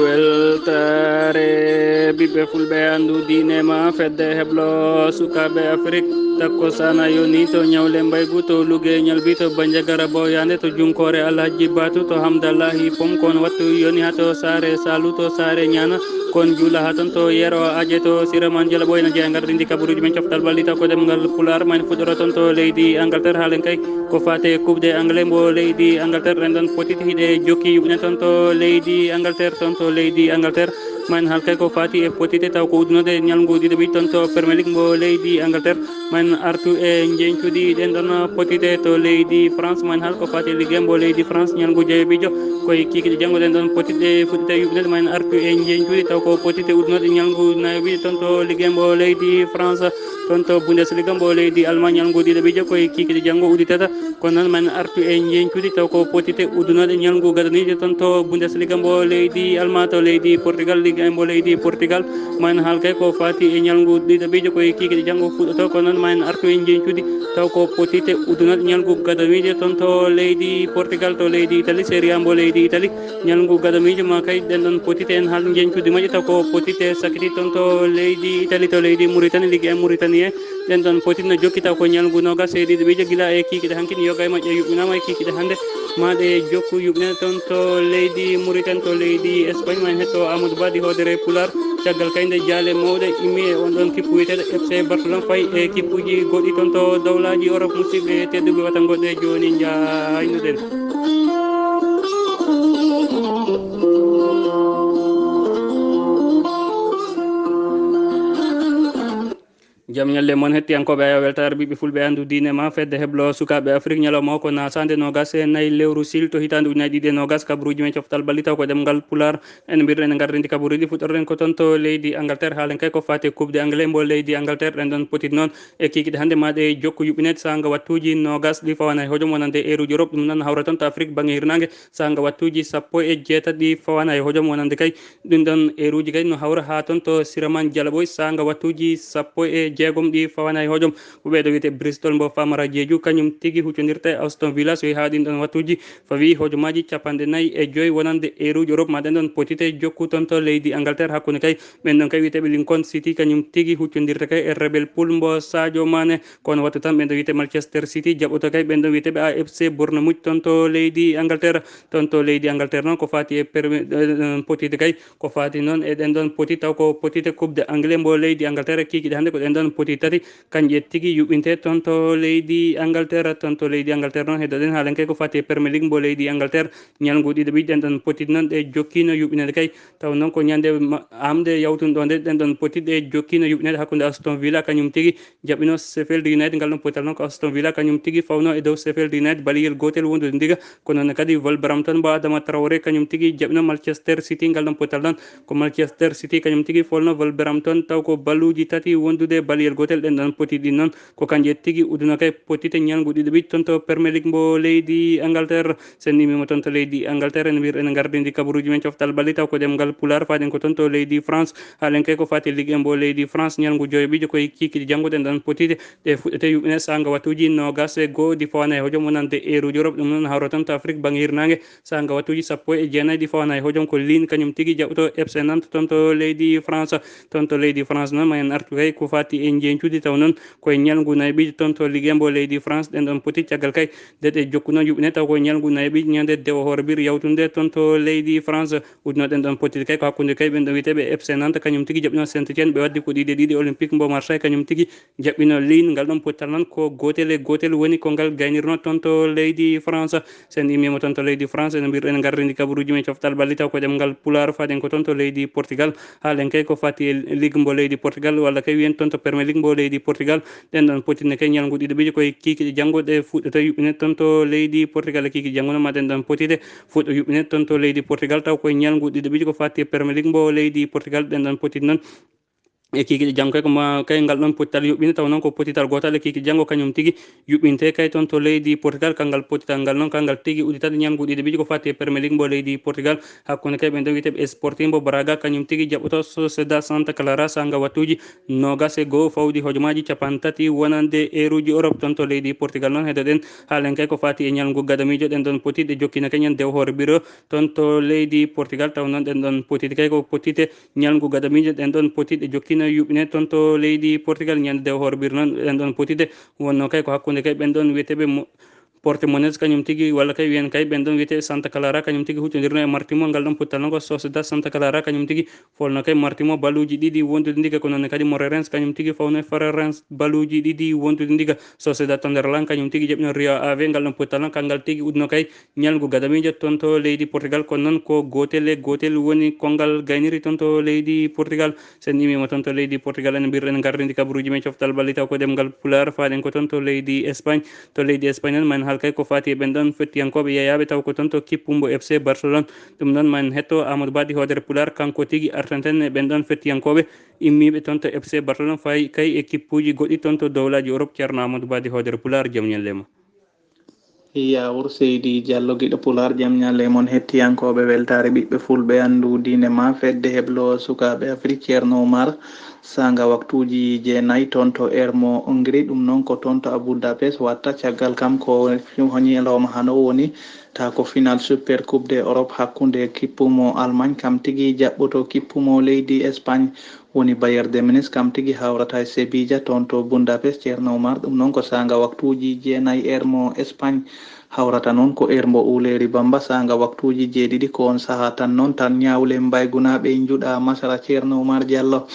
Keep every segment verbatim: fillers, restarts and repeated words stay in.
Weltaare ɓiɓɓe fulɓe, anndu diine ma, fedde heblo sukaaɓe Afrik. Takko sana yoni to ñawle mbaygu, to luge ñalbi, to banjagara boyande, to junkoore Alhaji Batu, to Hamdallahi pom, kon wattu yoni ha to saare Salu, to saare ñana, kon juula ha ton to yero aje, to siraman jala ɓoyna jeya ngarɗindi kabaruji men coftal ɓalli taw ko ɗemngal Pulaar. Mayn fuɗɗoro ton to leydi Angleterre, haalen kay ko fate coupe de anglais mbo leydi Angleterre. Ɗen ɗon potiti hiɗe jokki yuɓne ton to leydi Angleterre, ton to leydi Angleterre. Mayn haal kay ko fati e potite taw ko udunode ñalngu ɗiɗo ɓiy ton to Premier League mbo leydi Angleterre. Mayn artu e njeñcudi ɗen ɗon potite to leydi France. Mayn haal ko fati e Ligue mbo leydi France ñalngu jeeyoɓijo. Koye kikiɗe janngo ɗen ɗon potitɗe fuɗɗite yuɓnede. Mayn artu e njeñcudi taw ko potite udunode ñalngu nayoɓijo ton to Ligue mbo leydi France, ton to Bundesliga mbo leydi Allemagne ñalngu ɗiɗo ɓijo. Koye kikiɗe janngo uditata. Kono noon, men artu e njeñcudi taw ko potite udunooɗe ñalngu gadaniijo ton to Bundesliga mbo leydi Alma, to leydi Portugal, Ligue un mbo leydi Portugal. Men haal kay ko fati e ñalngu ɗiɗo ɓijo koye kikiɗe janngo fuɗɗoto. Kono noon, men artu e njeñcudi taw ko potite udunooɗe ñalngu gadaniijo ton to leydi Portugal, to leydi Italie, Serie A mbo leydi Italie. Ñalngu gadamiijo ma kay ɗen ɗon potite en haal njeñcudi majje taw ko potite sakiti ton to leydi Italie, to leydi Mauritanie, Ligue un Mauritanie. Ɗen ɗon potitno jokki taw ko ñalngu nogas e ɗiɗo ɓijo gila e kikiɗe hankin. Yoga e majje yuɓɓinama e kikiɗe hannde. Ma ɗe jokku yuɓɓinede ton to leydi Mauritanie, to leydi Espagne. Ma en hetto Amadou Ba di hoodere Pulaar. Caggal kay nde jaale mawɗe immi e on ɗon kippu wiyeteeɗo F C Barcelone fayi e kippuji goɗɗi ton to dawlaaji Europe. Musidɓe tedduɓe, wata ngoɗɗe jooni njaaynoɗen. Jam ñalle mon hettiyankooɓe, ayo weltaare ɓiɓɓe fulɓe, anndu diine ma, fedde heblo sukaaɓe Afrik. Ñalawma o ko naasande nogas e nayi lewru sil to hitaande ujunaaji ɗiɗi e nogas. Kabaruuji men coftal ɓalli taw ko ɗemngal Pulaar. En mbirɗen en ngarrindi kabaruuji, fuɗɗorɗen ko ton to leydi Angleterre. Haalen kay ko fati e coupe de anglais mbo leydi Angleterre. Ɗen ɗon potit noon e kikiɗe hannde ma ɗe jokku yuɓɓineede saanga wattuuji nogas ɗi fawana e hojom wonande eeruuji Europe. Ɗum noon hawra ton to Afrik baŋnge hirnaange saanga wattuuji sappo e jeetati ɗi fawana e hojom wonande kay ɗin ɗon eeruuji kay no hawra haa ton to Siraman Jalaɓoy saanga wattuuji sappo e jeegom ɗi fawana e hojom. Ko ɓeeɗo wiyete Bristol mbo Famara Jeeju, kañum tigi huccondirta e Aston Villa so yehi haa ɗin ɗon wattuuji fawi hojomaaji capanɗe nayi e joy wonande eeruuji Europe ma ɗen ɗon potite jokku ton to leydi Angleterre. Hakkunde kay ɓen ɗon kay wiyeteeɓe Lincoln City, kañum tigi huccondirta kay e Rebel Pool mbo Sadio Mane. Kono wattu tan ɓen ɗon wiyete Manchester City jaɓoto kay ɓen ɗon wiyeteeɓe A F C Bournemouth ton to leydi Angleterre. Ton to leydi Angleterre noon ko fati e permi-, eh, potite kay, ko fati noon e ɗen ɗon poti taw ko potite coupe de anglais mbo leydi Angleterre. Kikiɗe hannde ko ɗen ɗon poti tati, kanƴe tigi yuɓɓinte ton to leydi Angleterre. Ton to leydi Angleterre noon heddoɗen haalen kay ko fati e Premier League mbo leydi Angleterre. Ñalngu ɗiɗo ɓiy ɗen ɗon poti noon ɗe jokkino yuɓɓinede kay. Taw noon ko ñande ma-, amde yawtunɗo nde ɗen ɗon poti ɗe jokkino yuɓɓinede hakkunde Aston Villa kañum tigi jaɓɓino Sheffield United. Ngal ɗon potal noon ko Aston Villa kañum tigi fawno e dow Sheffield United baliyel gootel wondude ndiga. Kono noon kadi Wolverhampton mbo Adama Traoré kañum tigi jaɓɓino Manchester City. Ngal ɗon potal noon ko Manchester City kañum tigi folno Wolverhampton taw ko balluuji tati wondude baliyel gootel. Ɗen ɗon poti ɗin noon ko kanƴe tigi udduno kay potite ñalngu ɗiɗo ɓiy ton to Premier League mbo leydi Angleterre. Sen immiima ton to leydi Angleterre, en mbiyat en ngardindi kabaruuji men coftal ɓalli taw ko ɗemngal Pulaar. Faaɗen ko ton to leydi France. Haalen kay ko fati Ligue un mbo leydi France, ñalngu joyo ɓijo koye kikiɗe janngo ɗen ɗon potite. Ɗe fuɗɗete yuɓɓine saanga wattuuji noogas e goo ɗi fawana e hojom wonande eeruuji Europe. Ɗum noon hawra ton to Afrique baŋnge hirnaange saanga wattuuji sappo e jeenayi ɗi fawana e hojom ko Lille kañum tigi jaɓɓoto F C Nantes ton to leydi France. Ton to leydi France noon ma en artu kay ko fati e njeñcudi taw noon koye ñalngu nayi ɓijo ton to Ligue un mbo leydi France. Ɗen ɗon poti caggal kay nde ɗe jokku noon yuɓɓine taw ko ñalngu nayi ɓijo ñande dewo hoore bir yawtunde ton to leydi France. Udduno ɗen ɗon pottiɗe kay ko hakkunde kay ɓen ɗon wiyeteeɓe F C Nantes, kañum tigi jaɓɓino Saint-Étienne, ɓe waddi ko ɗiɗi e ɗiɗi. Olympique mbo Marseille kañum tigi jaɓɓino Lille. Ngal ɗon pottal noon ko gootel e gootel woni ko ngal gaynirno ton to leydi France. Sen immiima ton to leydi France, ene mbirɗen ngarrindi kabaruuji men coftal ɓalli taw ko ɗemngal Pulaar. Faaɗen ko ton to leydi Portugal. Haalen kay ko fati e Ligue mbo leydi Portugal, walla kay wiyen ton to Premier League mbo leydi Portugal. Ɗen ɗon pottiɗe kay ñalngu ɗiɗo ɓijo koye kikiɗe janngo ɗe fuɗɗata yuɓɓine ton to leydi Portugal. E kikiɗe janngo noon ma ɗen ɗon pottiɗe fuɗɗo yuɓɓine ton to leydi Portugal taw koye ñalngu ɗiɗo ɓijo ko fati e Premier League mbo leydi Portugal. Ɗen ɗon pottiɗe noon E kiikiiɗe janngo kay ko ma kay ngal ɗon pottital yuɓɓinde, taw noon ko pottital gootal e kiikiiɗe janngo kañum tigi yuɓɓinte kay toon to leydi Portugal. Kanngal pottital ngal noon, kanngal tigi udditata ñalngu ɗiɗi biiji ko fati e Premier League mbo leydi Portugal, hakkunde kay ɓen ɗon wiyeteeɓe Sporting mbo Braga, kañum tigi jaɓɓoto Sociedad Santa Clara saanga wattuuji noogas e goo fawdi hojomaaji capantati wonande eeruuji Europe toon to leydi Portugal. Noon heɗoɗen haalen kay ko fati e ñalngu gadamiijo, ɗen ɗon pottiɗe jokkina kay ñande dew hoore biro toon to leydi Portugal. Taw noon ɗen ɗon pottiɗe kay ko pottiɗe ñalngu gadamiijo, ɗen ɗon pottiɗe jokkina yuɓɓine toon to leydi Portugal ñande dew hoore biro. Noon ɗen ɗon pottiɗe wonno kay ko hakkunde kay ɓen ɗon wiyeteeɓe mo- Portimonense kañum tigi, walla kay wiyen kay ɓen ɗon wiyetee Santa Clara, kañum tigi huccondirno e Martimo. Ngal ɗon pottital noon ko Sociedad Santa Clara kañum tigi folno kay Martimo baluuji ɗiɗi wondude ndiga, ko noon kadi Moreirense kañum tigi fawno e Fareirense baluuji ɗiɗi wondude ndiga. Sociedad Tanderlan kañum tigi jaɓɓino Rio Ave. Ngal ɗon pottital noon, kanngal tigi udno kay ñalngu gadamiijo toon to leydi Portugal, kono noon ko gootel e gootel woni kongal gayniri toon to leydi Portugal. So en iwiima toon to leydi Portugal, en mbiyat en ngartidi kabaruuji men coftal ɓalli taw ko ɗemngal Pulaar, faaɗen ko toon to leydi Espagne. To leydi Espagne noon, ma en haal kay ko faati e ɓen ɗon fettiyankooɓe yeyaaɓe taw ko toon to kippumbo F C Barcelone. Ɗum noon ma en hetto Amadou Badi Hoodere Pulaar, kanko tigi artanten e ɓen ɗon fettiyankooɓe immiiɓe toon to F C Barcelone, fayi kay e kippuuji goɗɗi toon to dowlaaji Europe. Ceerno Amadou Badi Hoodere Pulaar, jam ñalle ma. Yaawur seydi Diallo, giɗo Pulaar, jam ñalle mon. Hettiyankooɓe weltaare ɓiɓɓe Fulɓe, anndu diine ma, fedde heblo sukaaɓe Afrik, Ceerno Oumar Sanga, waktuuji jeenayi toon to Ermo Hongrie, ɗum noon ko toon to Abu Dhabes watta. Caggal kam ko ñalawma hano woni ta ko final Super Coupe de Europe hakkunde kippumo Allemagne, kam tigi jaɓɓoto kippumo leydi Espagne, woni Bayern de Munich, kam tigi hawrata e Sevilla toon to Budapest. Ceerno Oumar, ɗum noon ko saanga waktuuji jeenayi Ermo Espagne hawrata noon ko Ermo Uleeri Bamba, saanga waktuuji jeeɗiɗi. Ko on sahaa tan noon tan ñawle mbaygunaaɓe njuɗa masara. Ceerno Oumar Diallo,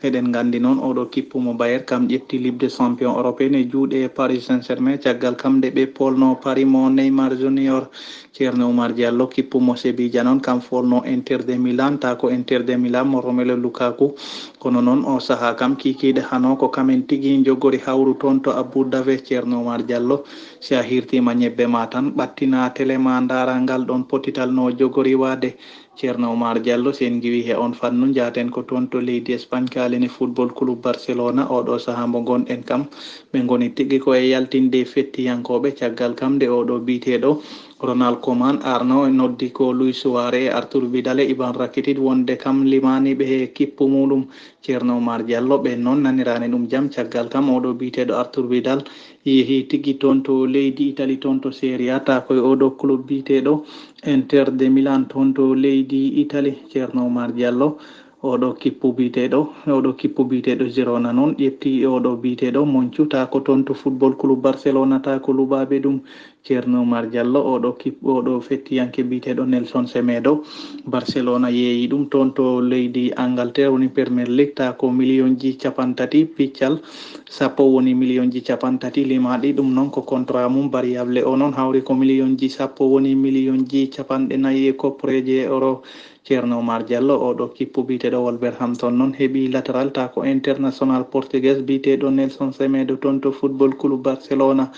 eɗen nganndi noon oɗo kippumo Bayern kam ƴetti Ligue des Champions européenne e juuɗe Paris Saint-Germain, caggal kam nde ɓe polno Paris mo Neymar Junior. Ceerno Oumar Diallo, kippumo Sevilla noon kam folno Inter de Milan, ta ko Inter de Milan mo Romelu Lukaku. Kono noon o sahaa kam kiikiiɗe hano ko kamen tigi njogori hawru toon to Abu Dhabi. Ceerno Oumar Diallo, si a hirtiima ñebbe ma tan, ɓattina tele ma ndaara ngal ɗon pottital no jogori waade. Ceerno Oumar Diallo, si en ngiwii he on fannu, njaaten ko toon to leydi Espagne, kaalini Football Club Barcelona. Oɗo sahaa mbo ngonɗen kam, ɓe ngoni tigi ko e yaltinde fettiyankooɓe. Caggal kam nde oɗo biyeteeɗo Ronald Koeman arno e noddi ko Luis Suarez e Artur Vidal e Ivan Rakitic wonde kam limaani ɓe he kippu muɗum. Ceerno Oumar Diallo, ɓe noon naniraani ɗum jam. Caggal kam oɗo biyeteeɗo Artur Vidal yehi tigi toon to leydi Italie, toon to Serie A, ta ko e oɗo club biyeteeɗo Inter de Milan toon to leydi Italie. Ceerno Oumar Diallo, oɗo kippu biyeteeɗo, oɗo kippu biyeteeɗo Girona noon ƴetti oɗo biyeteeɗo Moncu, ta ko toon to Football Club Barcelona, ta ko luɓaaɓe ɗum. Ceerno Oumar Diallo, oɗo kip-, oɗo fettiyanke biyeteeɗo Nelson Semedo, Barcelona yeeyi ɗum toon to leydi Angleterre, woni Premier League, ta ko miliyonji capantati piccal sappo woni miliyonji capantati limaaɗi. Ɗum noon ko contrat mum variable, o noon hawri ko miliyonji sappo woni miliyonji capanɗe nayi e kopporeeje euro. Ceerno Oumar Diallo, oɗo kippu biyeteeɗo Wolverhampton noon heɓi lateral, ta ko international portugais biyeteeɗo Nelson Semedo toon to Football Club Barcelona.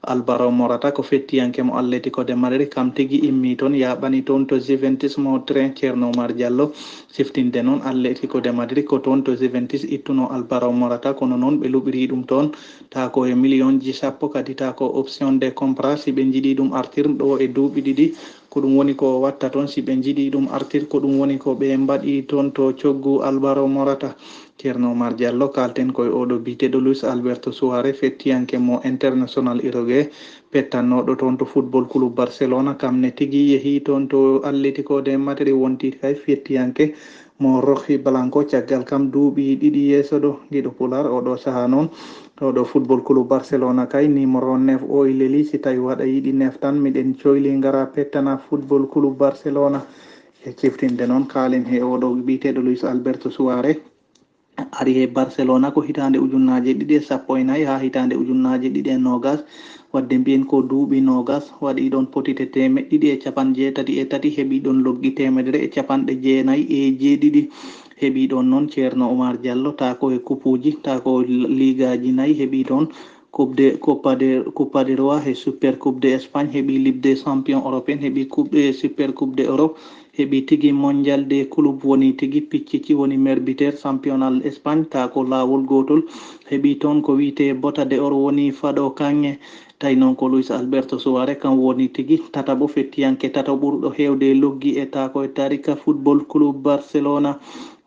Alvaro Morata ko fettiyanke mo Atletico de Madrid, kam tigi immi toon, yaaɓani toon to Juventus mo Turin. Ceerno Oumar Diallo, siftinde noon Atletico de Madrid ko toon to Juventus ittuno Alvaro Morata, kono noon ɓe luɓiri ɗum toon, ta ko e miliyonji sappo, kadi ta ko option de compra, si ɓe njiɗi ɗum artir ɗo e duuɓi ɗiɗi. Ko ɗum woni ko watta toon, si ɓe njiɗi ɗum artir, ko ɗum woni ko ɓe mbaɗi toon to coggu Alvaro Morata. Ceerno Oumar Diallo, kaalten ko e oɗo biyeteeɗo Luis Alberto Suarez, fettiyanke mo international Uruguay, pettannooɗo toon to Football Club Barcelona, kam ne tigi yehi toon to Atletico de Madrid, wonti kay fettiyanke mo Roji Blanco, caggal kam duuɓi ɗiɗi yeeso ɗo. Giɗo Pulaar, oɗo sahaa noon, oɗo Football Club Barcelona kay, numéro neuf o e leli, si tawi waɗa yiɗi neuf tan, miɗen coyli ngara pettana Football Club Barcelona. E ciftinde noon, kaalen he oɗo biyeteeɗo Luis Alberto Suarez. Ari he Barcelona ko hitaande ujunnaaje ɗiɗi e sappo e nayi haa hitaande ujunnaaje ɗiɗi e noogas, wadde mbiyen ko duuɓi noogas, waɗi ɗoon potite teemeɗɗe ɗiɗi e capanɗe jeetati e tati, heɓi ɗoon loggi teemedere e capanɗe jeenayi e jeeɗiɗi. Heɓi ɗoon noon Ceerno Oumar Diallo, ta ko e kupuuji, ta ko ligaaji nayi, heɓi ɗoon Coupe de, Copa de, Copa de Roi e Super Coupe de Espagne, heɓi Ligue des Champions européenne, heɓi Coupe, eh, Super Coupe de Europe, Heɓi tigi Mondial des Clubs, woni tigi Pichichi woni merbiter championnat Espagne, ta ko laawol gootol. Heɓi toon ko wiyetee Bota d'Or, woni faɗo kaŋŋe. Tawi noon ko Luis Alberto Suarez, kam woni tigi tataɓo fettiyanke tato ɓurɗo heewde loggi e ta ko e taarika Football Club Barcelona.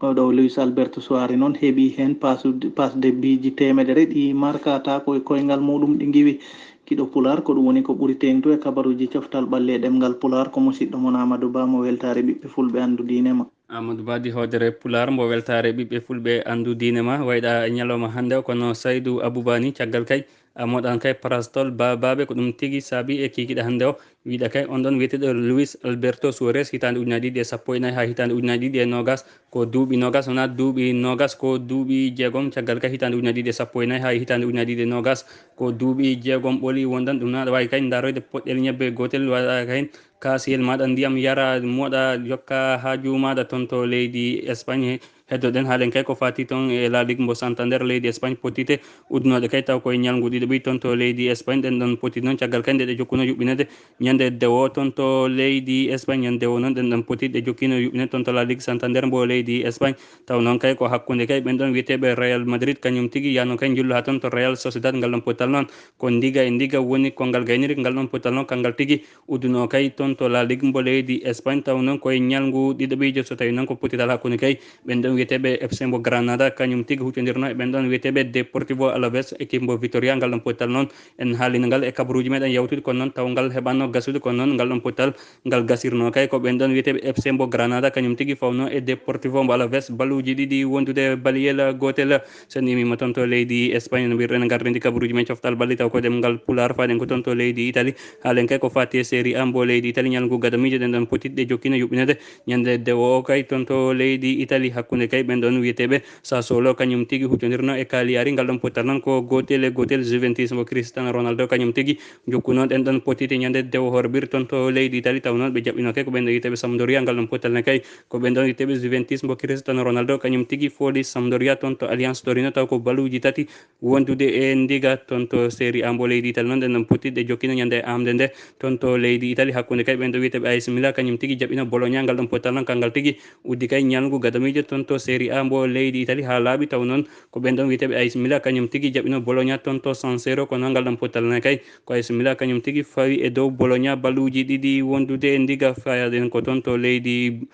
Oɗo Luis Alberto Suarez noon heɓi heen passe, passe de biji teemedere ɗi markata ko e koyngal muɗum ɗi ngiwi. Kiɗo Pulaar, ko ɗum woni ko ɓuri teeŋtu e kabaruuji coftal ɓalli e ɗemngal Pulaar. Ko musiɗɗo mon Amadou Ba mo weltaare ɓiɓɓe fulɓe anndu diine ma. Amadou Ba di hoodere Pulaar mbo weltaare ɓiɓɓe fulɓe anndu diine ma. Wayɗa e ñalawma hannde o, kono Saydou Abouba ni, caggal kay a moɗan kay parastol ba-, baabe, ko ɗum tigi saabi e kiikiɗe hannde o. Wiɗa kay on ɗon wiyeteeɗo Luis Alberto Suarez, hitaande ujunaaji ɗiɗi e sappo e nayi haa hitaande ujunaaji ɗiɗi e noogas, ko duuɓi noogas, wonaa duuɓi noogas, ko duuɓi jeegom. Caggal kay hitaande ujunaaji ɗiɗi e sappo e nayi haa hitaande ujunaaji ɗiɗi e noogas, ko duuɓi jeegom ɓoli wondan. Ɗum noon aɗa waawi kay ndaaroyde poɗɗel ñebbe gootel, waɗa kay kaasiyel maaɗa ndiyam, yara, moɗa, yokka haaju maaɗa toon to leydi Espagne. Heddoɗen haalen kay ko faati toon e La Ligue mbo Santander leydi Espagne, potite uddunooɗe kay taw koye ñalngu ɗiɗaɓi toon to leydi Espagne. Ɗen ɗon potite noon caggal kay nde ɗe jokkuno yuɓɓinede ñande dewo toon to leydi Espagne. Ñande dewo noon ɗen ɗon potite ɗe jokkino yuɓɓinede toon to La Ligue Santander mbo leydi Espagne. Taw noon kay ko hakkunde kay ɓen ɗon wiyeteeɓe Real Madrid, kañum tigi yano kay njullu haa toon to Real Sociedad. Ngal ɗon potal noon ko ndiga e ndiga woni ko ngal gayniri. Ngal ɗon potal noon kanngal tigi uddunoo kay toon to La Ligue mbo leydi Espagne. Taw noon koye ñalngu ɗiɗaɓijo, so tawi noon ko pottital hakkunde kay ɓen ɗon wiyeteeɓe F C mbo Granada, kañum tigi huccondirno e ɓen ɗon wiyeteeɓe Deportivo Alaves, équipe mbo Vitoria. Ngal ɗon pottal noon en haalino ngal e kabaruuji meɗen yawtude, kono noon taw ngal heɓanno gasude, kono noon ngal ɗon pottal ngal gasirno kay ko ɓen ɗon wiyeteeɓe F C mbo Granada, kañum tigi fawno e Deportivo mbo Alaves, baluuji ɗiɗi wondude baliyel gootel. So en immiima toon to leydi Espagne, no mbiyruɗen, en ngardi ndi kabaruuji men coftal ɓalli, taw ko ɗemngal Pulaar, faaɗen ko toon to leydi Italie. Haalen kay ko faati e Serie A mbo leydi Italie, ñalngu gadamiijo ɗen ɗon potitɗe jokkino yuɓɓinede ñande dewo o kay toon to leydi Italie, hakkunde kay ɓen ɗon wiyeteeɓe Sassuolo, kañum tigi huccondirno e Cagliari. Ngal ɗon pottal noon ko gootel e gootel. Juventus mbo Cristiano Ronaldo, kañum tigi jokkuno ɗen ɗon potitɗe ñande dewo horbir toon to leydi Italie, taw noon ɓe jaɓɓino kay ko ɓen ɗon wiyeteeɓe Sampdoria. Ngal ɗon pottal ne kay ko ɓen ɗon wiyeteeɓe Juventus mbo Cristiano Ronaldo, kañum tigi fooli Sampdoria toon to Allianz Torino, taw ko baluuji tati wondude e ndiga toon to Serie A mbo leydi Italie. Noon ɗen ɗon potitɗe jokkino ñande amde nde toon to leydi Italie, hakkunde kay ɓen ɗo wiyeteeɓe A S Milan, kañum tigi jaɓɓino Bologna. Ngal ɗon pottal noon kanngal tigi uddi kay ñalngu gadamiijo toon to Serie A mbo leydi Italie haa laaɓi, taw noon ko ɓen ɗon wiyeteeɓe A S Milan, kañum tigi jaɓɓino Bologna toon to San Siro. Kono ngal ɗon pottal ne kay ko A S Milan, kañum tigi fawi e dow Bologna, baluuji ɗiɗi wondude e ndiga. Fayaɗen ko toon to leydi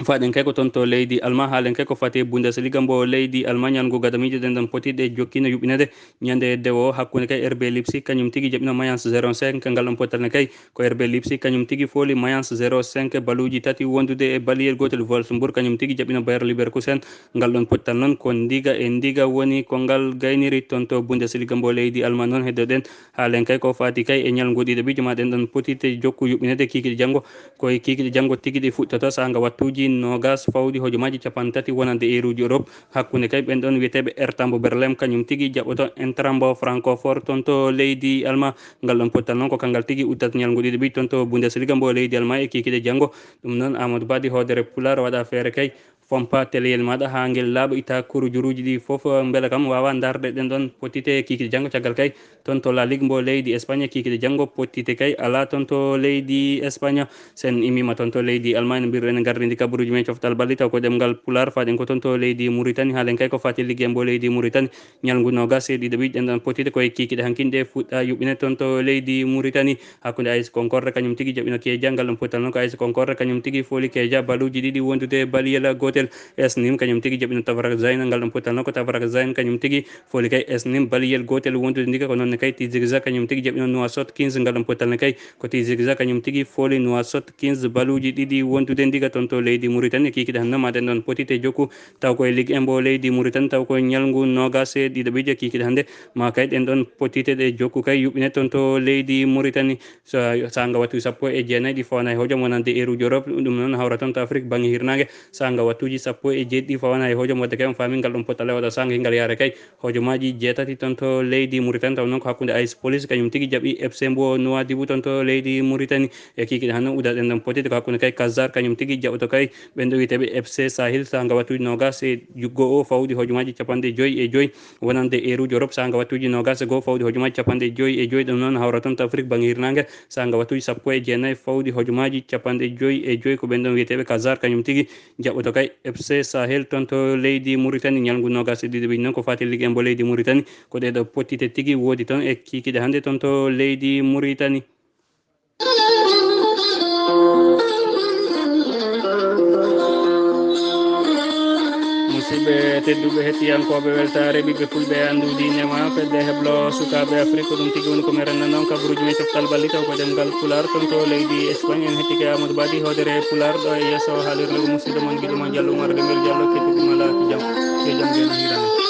Faɗen kay ko toon to leydi Alma, haalen kay ko fati Bundesliga mbo leydi Alma. Ñalngu gadamiijo ɗen ɗon potitɗe jokkino yuɓɓinede ñande dewo hakkunde kay R B Leipzig, kañum tigi jaɓɓino Mayence zéro cinq. Ngal ɗon pottal ne kay ko R B Leipzig, kañum tigi fooli Mayence zéro cinq, baluuji tati wondude e baliyel gootel. Wolfsburg kañum tigi jaɓɓino Bayer Leverkusen. Ngal ɗon pottal noon ko ndiga e ndiga woni ko ngal gayniri toon to Bundesliga mbo leydi Alma. Noon heddoɗen haalen kay ko faati kay e ñalngu ɗiɗaɓijo ma ɗen ɗon potitɗe jokku yuɓɓinede kiikiɗe janngo. Ko e kiikiɗe janngo tigi ɗi fuɗɗoto, saanga wattuuji noogas fawdi hojomaaji cappanɗe tati wonande eeruuji Europe. Hakkunde kay ɓen ɗon wiyeteeɓe Hertha mbo Berlin, kañum tigi jaɓɓoto Eintracht mbo Francfort toon to leydi Alma. Ngal ɗon pottal noon ko kanngal tigi uddata ñalngu ɗiɗaɓi toon to Bundesliga mbo leydi Alma e kiikiɗe janngo. Ɗum noon Amadou Ba di hoodere Pulaar waɗa feere kay fompa teleyel maaɗa haa ngel laaɓa, itta kurujuruuji ɗi fof, mbela kam waawa ndaarde ɗen ɗon potitɗe kiikiɗe janngo. Caggal kay toon to La Ligue mbo leydi Espagne, kiikiɗe janngo potitɗe kay alaa toon to leydi Espagne. So en immiima toon to leydi Allemagne, mbiyruɗen en ngardi ndi kabaruuji men coftal ɓalli, taw ko ɗemngal Pulaar, faɗen ko toon to leydi Mauritanie. Haalen kay ko faati Ligue mbo leydi Mauritanie, ñalngu noogas e ɗiɗaɓi ɗen ɗon potitɗe ko e kiikiɗe hankin ɗe fuɗɗa yuɓɓine toon to leydi Mauritanie. Hakkunde A S Concorde kañum tigi jaɓɓino Kieja, ngal ɗon pottal noon ko A S Concorde kañum tigi fooli Kieja baluuji ɗiɗi wondude baliyel gootel. S Nîmes kañum tigi jaɓɓino Tafarak Zaïn, ngal ɗon pottal noon ko Tafarak Zaïn kañum tigi fooli kay S Nîmes baliyel gootel wondude ndiga. Ko noon ne kay Tizi Ouzza kañum tigi jaɓɓino Nouakchott quinze, ngal ɗon pottal ne kay ko Tizi Ouzza kañum tigi fooli Nouakchott quinze baluuji ɗiɗi wondude ndiga toon to leydi Mauritanie. Kiikiɗe hannde ma ɗen ɗon potitɗe jokku taw koye Ligue un mbo leydi Mauritanie, taw koye ñalngu noogas e ɗiɗaɓijo kiikiɗe hannde ma kay ɗen ɗon potitɗe ɗe jokku kay yuɓɓine toon to leydi Mauritanie. So, saanga wattu sappo e jeenayi ɗi fawna e hojom wonande eeruuji Europe, ɗum noon hawra toon to Afrique bannge hirnaange. Saanga wattu Tuuji sappo e jeeɗiɗi fawan hay hojom wadde kay on faami ngal ɗum pottale waɗa sangi ngal yaare kay hojomaaji jeetati toon to leydi Mauritanie, taw noon ko hakkunde A S Police kañum tigi jaɓi F C mbo Nouadhibou toon to leydi Mauritanie. E kiikiiɗe hannde udaɗen ɗon potide ko hakkunde kay Kazar kañum tigi jaɓoto kay ɓen ɗo wiyeteeɓe F C Sahel saha nga wattuuji noogas e go'o fawɗi hojomaaji capanɗe joyi e joyi wonande eeruuji Europe saha nga wattuuji noogas e go'o fawɗi hojomaaji capanɗe joyi e joyi. Ɗum noon hawra toon to Afrique bannge hirnaange saha nga wattuuji sappo e jeenayi fawɗi hojomaaji capanɗe joyi e joyi. Ko ɓen ɗon wiyeteeɓe Kazar kañum tigi jaɓoto kay F C Sahel toon to leydi Mauritanie ñalngu noogas e ɗiɗo ɓiɗi noon ko faati ligue en mbo leydi Mauritanie. Ko ɗee ɗo pottite tigi woodi toon e kiikiiɗe hannde toon to leydi Mauritanie. Musidɓe tedduɓe hettiyankooɓe weltaare ɓiɓɓe fulɓe e anndude inema fedde heblo sukaaɓe Afrique, ko ɗum tigi woni ko mi renna noon kabaruuji men coftal balli taw ko ɗemngal Pulaar toon to leydi Espagne. En hettike Amadou Badi hoodere Pulaar ɗo e yeeso haalirde ko musidɗo mon giɗo mon Diallo Oumar Dembel Diallo, kettuɗi ma laati jam, yo jam ɓe no hirana.